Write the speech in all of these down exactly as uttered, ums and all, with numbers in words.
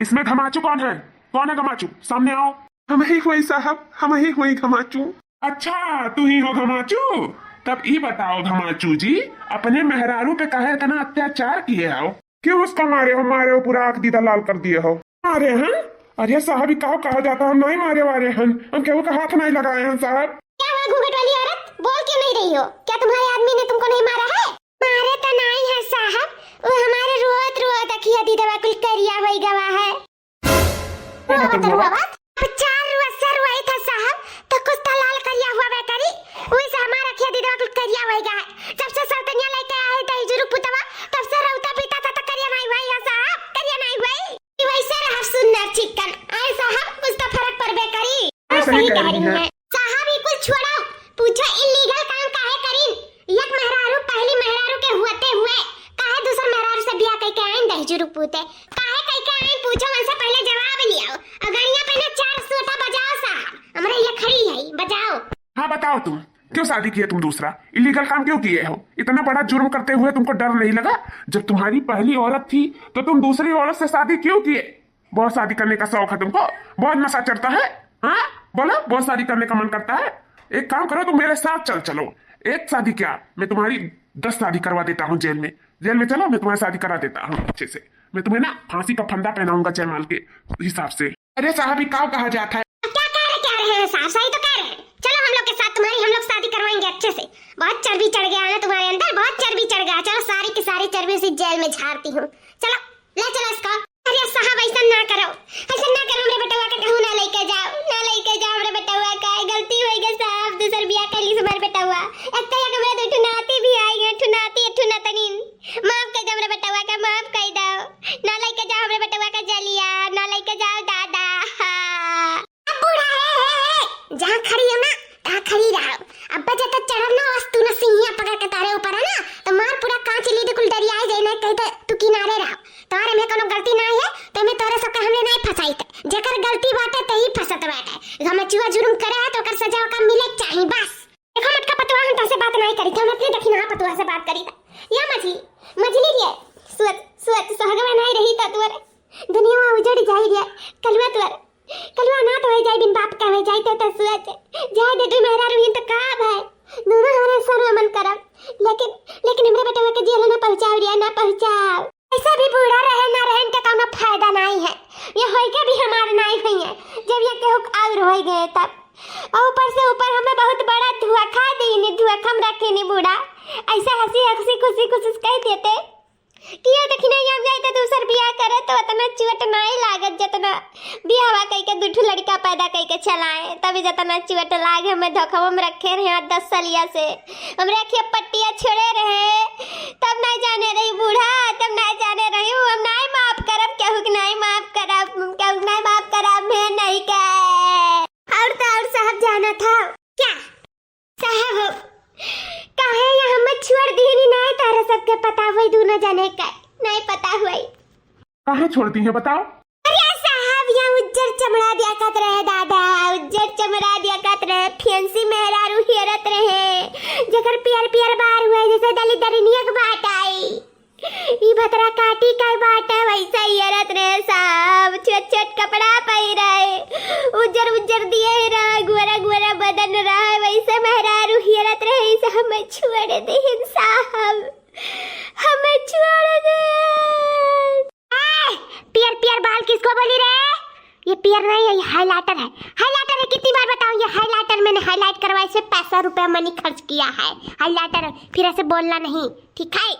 इसमें घमाचू कौन है? कौन है घमाचू? सामने आओ। हम ही हुई साहब, हम ही हुई घमाचू। अच्छा, तू ही हो घमाचू? तब ई बताओ घमाचू जी, अपने मेहरारू पे काहे इतना अत्याचार किए हो? क्यों उसका मारे हो? मारे हो, पूरा आँख दीदा लाल कर दिए हो। मारे हन? अरे साहब, ई का कहा जाता, हम नहीं मारे वारे हन, हम केहू का हाथ नहीं लगाए हन साहब। क्या हुआ घूंघट वाली औरत, बोल क्यों नहीं रही हो? क्या तुम्हारे आदमी ने तुमको नहीं मारा है? मारे तो नहीं है साहब, वो हमारे रोत रोत अखिया दीदवा कुल करिया होई गवा है। रोत रोत। अब चार रुआ सर वही था साहब, तो कुछ तो लाल करिया हुआ बे करी, वही से हमारा अखिया दीदवा कुल करिया होई गवा है। जब से सौतनिया लेके आए दही जुरुक पुतवा, तब से रौता पीता था तो करिया नहीं हुआ है साहब, करिया नहीं हुआ है। वैसे रहा सुंदर चिकन, आए साहब कुछ तो फर्क पड़बे करी। हाँ, सही कह रही हैं। साहब, ई कुल छोड़ो, पूछो illegal काम काहे करीन? एक मेहरारू, पहली मेहरारू के होते हुए काहे दूसर मेहरारू से बियाह कइके आइन दही जुरुक पूते? काहे कइके आइन पूछो, उनसे पहले जवाब लियाओ। अगड़िया पे ना चार सोटा बजाओ साहब, हमरे ये खड़ी है, बजाओ। हाँ, बताओ तुम, क्यों शादी किए तुम दूसरा? Illegal काम क्यों किए हो? इतना बड़ा जुर्म करते हुए तुमको डर नहीं लगा? जब तुम्हारी पहली औरत थी तो तुम दूसरी औरत से शादी क्यों किए? बहुत शादी करने का शौक है तुमको, बहुत नशा चढ़ता है, हाँ? बोलो, बहुत शादी करने का मन करता है? एक काम करो, तुम मेरे साथ चल, चलो। एक शादी क्या, मैं तुम्हारी दस शादी करवा देता हूँ जेल में। जेल में चलो, मैं तुम्हारी शादी करा देता हूँ अच्छे से। मैं तुम्हें ना फांसी का फंदा पहनाऊंगा जयमाल के हिसाब से। अरे साहब, ये काव कहा जाता है? क्या कह रहे, कह रहे हैं साहब, सही तो कह रहे हैं। चलो हम लोग के साथ तुम्हारी, हम लोग शादी करवाएंगे अच्छे से। बहुत चर्बी चढ़ गया है ना तुम्हारे अंदर, बहुत चर्बी चढ़ गया। चलो सारी की सारी चर्बी उसी जेल में झाड़ती हूँ। चलो, ले चलो इसको। अरे साहब, ऐसा ना करो, ऐसा ना करो, हमरे बेटवा के कहूँ ना लेके जाओ, ना लेके जाओ हमरे बेटवा का, गलती होई गई साहब, दूसर बियाह कर ली हमारे बेटवा। एक तो एक हमरे दो ठो नाती भी आई है, ठो नाती, ठो नतनीन। माफ कर दो हमरे बेटवा का, माफ कर दो, ना लेके जाओ हमरे बेटवा का जलिया, ना लेके जाओ दादा। हाँ। अब बूढ़ा है, है, है, जहाँ खड़ी हो ना, तहाँ खड़ी रहो। अब्बे जब तक चढ़ब ना, आज तू ना सिंहिया पकड़ के तारे ऊपर है ना, तो मार पूरा कांच ली कुल डरियाए जाए ना, कही तो तू किनारे रहो। तोहरे में कोनो गलती ना है, तो मैं तोहरे सबके हमरे नहीं फंसाई थे। जेकर गलती बाटे, ते ही फंसत बाटे। हम चुआ जुर्म करे है, तो ओकर सजा ओकर मिले के चाही, बस। देखो मोटका पतवा, हम तोहसे बात नहीं करी, हम अपने दखिनहा पतवा से बात करी। या मझी, मझली रे, सोच, सोच, सहगवा नहीं रही ता तोरे। दुनिया उजड़ जाई रे, कलुआ तोर, कलुआ अनाथ होई जाई, बिन बाप का होई जाई, तो, तो सोच, जाए दे दू मेहरारू ही तो का भाई, दोनों हमारे सर में मन करब, लेकिन, लेकिन हमरे बेटवा के जेल ना पहुँचाओ रे, ना पहुँचाओ। ऐसा भी बूढ़ा रहे ना रहे, इनका कौनो फायदा नहीं है, ये होई के भी हमारे नहीं हुई है, जब ये केहू और होई गए तब। और ऊपर से ऊपर हमें बहुत बड़ा धोखा दीनी, धोखा में रखे नी बूढ़ा, ऐसा हंसी हंसी खुशी खुशी कह देते। किया देखी नहीं, हम जाए तो दूसर बियाह करे तो उतना चोट नहीं लागत जितना बियाहवा कई के दू ठो लड़का पैदा कई के चलाए, तभी जितना चोट लागे। हमें धोखवा में रखे रहे आज दस सालिया से, हमरे अखिया पट्टिया छोड़े रहे, तब नहीं जाने रही बूढ़ा, तब नहीं जाने रही। हम नहीं माफ करब, केहू के नहीं माफ करब, केहू के नहीं माफ करब, मैं नहीं कहे। और तो और साहब जाना था क्या? साहब, काहे यहाँ मत छोड़ दीनी, नाय तारा सबके पता हुई, दोनों जने का नाय पता हुई। काहे छोड़ दी है बताओ? अरे साहब, यहाँ उज्जर चमड़ा दिया कत रहे दादा, उज्जर चमड़ा दिया कत रहे, फैंसी मेहरारू हेरत रहे, जेकर पियर पियर बार हुए जैसे दली दरिनिया के बाट आई। ई भतरा काटी का बाटे, वैसे ही औरत रहे साहब, छोट छोट कपड़ा पहिरे, उज्जर उज्जर दिए रहा, गोरा गोरा बदन रहा, वैसे मेहरारू हियरत रहे, इसे हमें छोड़ देहिन साहब, हमें छोड़ देहिन। ए, पियर पियर बाल किसको बोली रे? ये पियर नहीं है, ये हाइलाइटर है। हाइलाइटर है, कितनी बार बताऊं, ये हाइलाइटर मैंने हाईलाइट करवाए, इस पे पैसा रुपया मनी खर्च किया है। हाइलाइटर है, फिर ऐसे बोलना नहीं, ठीक है?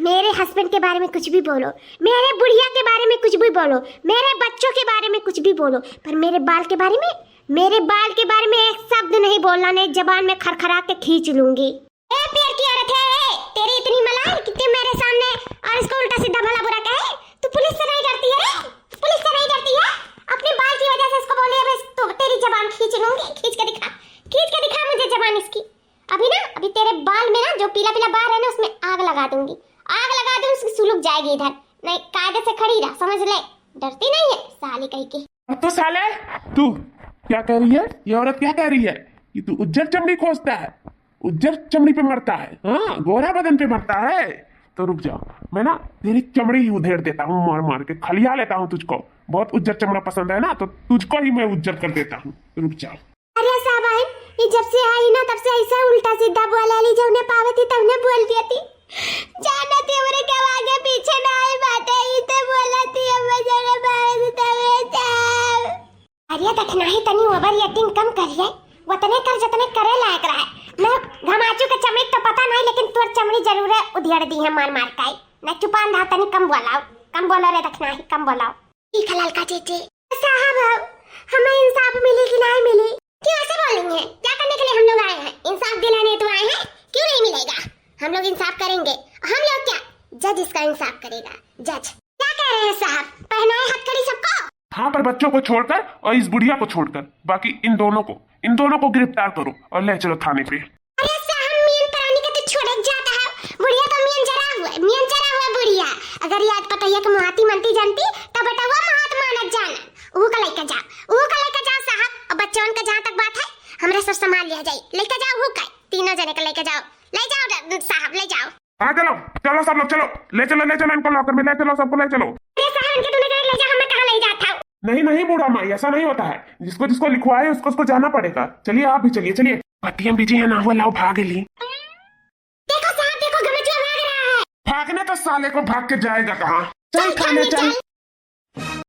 मेरे हस्बैंड के बारे में कुछ भी बोलो, मेरे बुढ़िया के बारे में कुछ भी बोलो, मेरे बच्चों के बारे में कुछ भी बोलो, पर मेरे बाल के बारे में, मेरे बाल के बारे में एक शब्द नहीं बोलना, नहीं जबान में खरखरा के खींच लूंगी। ए पियर की औरत है, ए, तेरी इतनी मलाल कि तू मेरे सामने और इसको उल्टा सीधा भला बुरा कहे। तू पुलिस से नहीं डरती है रे? पुलिस से नहीं डरती है? अपने बाल की वजह से इसको बोले, अब इस, तो तेरी जबान खींच लूंगी, खींच के दिखा, खींच के दिखा मुझे जबान इसकी। अभी ना, अभी तेरे बाल में ना जो पीला पीला बार है ना, उसमें आग लगा दूंगी, आग लगा दूंगी, उसकी सुलग जाएगी इधर। नहीं, कायदे से खड़ी रह, समझ ले, डरती नहीं है साली कहीं की। अब तो साले, तू क्या कह रही है? ये औरत क्या कह रही है कि तू उज्जर चमड़ी खोजता है, उज्जर चमड़ी पे मरता है, हाँ, गोरा बदन पे मरता है। तो रुक जाओ, मैं ना तेरी चमड़ी ही उधेड़ देता हूँ, मार मार के खलिया लेता हूँ तुझको। बहुत उज्जर चमड़ा पसंद है ना, तो तुझको ही मैं उज्जर कर देता हूँ। रुक जाओ। अरे साहब, ये जब से आई ना, तब से ऐसा उल्टा सीधा बोले ली, जौने पावे थी तौने बोल दिया थी। जाना थी हमरे के आगे पीछे ना आई बात है, इते बोला थी हम जौने पावे थी तौने जाओ। अरे दखनाही, तनी ओवर एक्टिंग कम करिए, वतने कर जतने करे लायक रहे। मैं घमाचू के चमड़ी तो पता नहीं, लेकिन तोर चमड़ी जरूर है उधियाड़ दी है मार मार के। ना चुपान रहा, तनी कम बोलाओ, कम बोलो रे दखनाही, कम बोलाओ। ठीक है ललका चेचे। साहब, हमें इंसाफ मिली कि नहीं मिली? क्यों ऐसे बोलेंगे? क्या करने के लिए हम लोग आए हैं? इंसाफ दिलाने तो आए हैं, क्यों नहीं मिलेगा? हम लोग इंसाफ करेंगे। हम लोग क्या, जज इसका इंसाफ करेगा, जज। क्या कह रहे हैं साहब, पहनाए हथकड़ी सबको? हाँ, पर बच्चों को छोड़कर और इस बुढ़िया को छोड़कर, बाकी इन दोनों को, इन दोनों को गिरफ्तार करो और ले चलो थाने पे। अरे साहब, मियन प्राणी के तो छोड़े जाता है, बुढ़िया तो मियन जरा हुआ, मियन जरा हुआ बुढ़िया। अगर याद पटैया के मुहाती मनती जानती, तब बेटा वो मुहात मानत जाना। ऊ का लइका जा, ऊ का लइका जा साहब। अब बच्चवन का जहाँ तक बात है, हमरे सब संभाल लिया जाई। लइका जाओ, ऊ का, तीनों जने का लइका जाओ, ले जाओ रे साहब, ले जाओ। हाँ, चलो, चलो सब लोग, चलो, ले चलो, ले चलो इनको लॉकर में, ले चलो सबको, ले चलो। अरे साहब, इनके दोनों जने ले जाओ, हमें कहाँ ले जाता हो? नहीं, नहीं बूढ़ा माई, ऐसा नहीं होता है। जिसको जिसको लिखवाए, उसको उसको जाना पड़ेगा। चलिए, आप भी चलिए, चलिए। पतियम बिजी है ना, वो लाओ भाग ली। देखो साहब, देखो, गमछुआ भाग रहा है। भागने तो साले को भाग के जाएगा कहाँ? चल चल, खाने चल, चल। चल।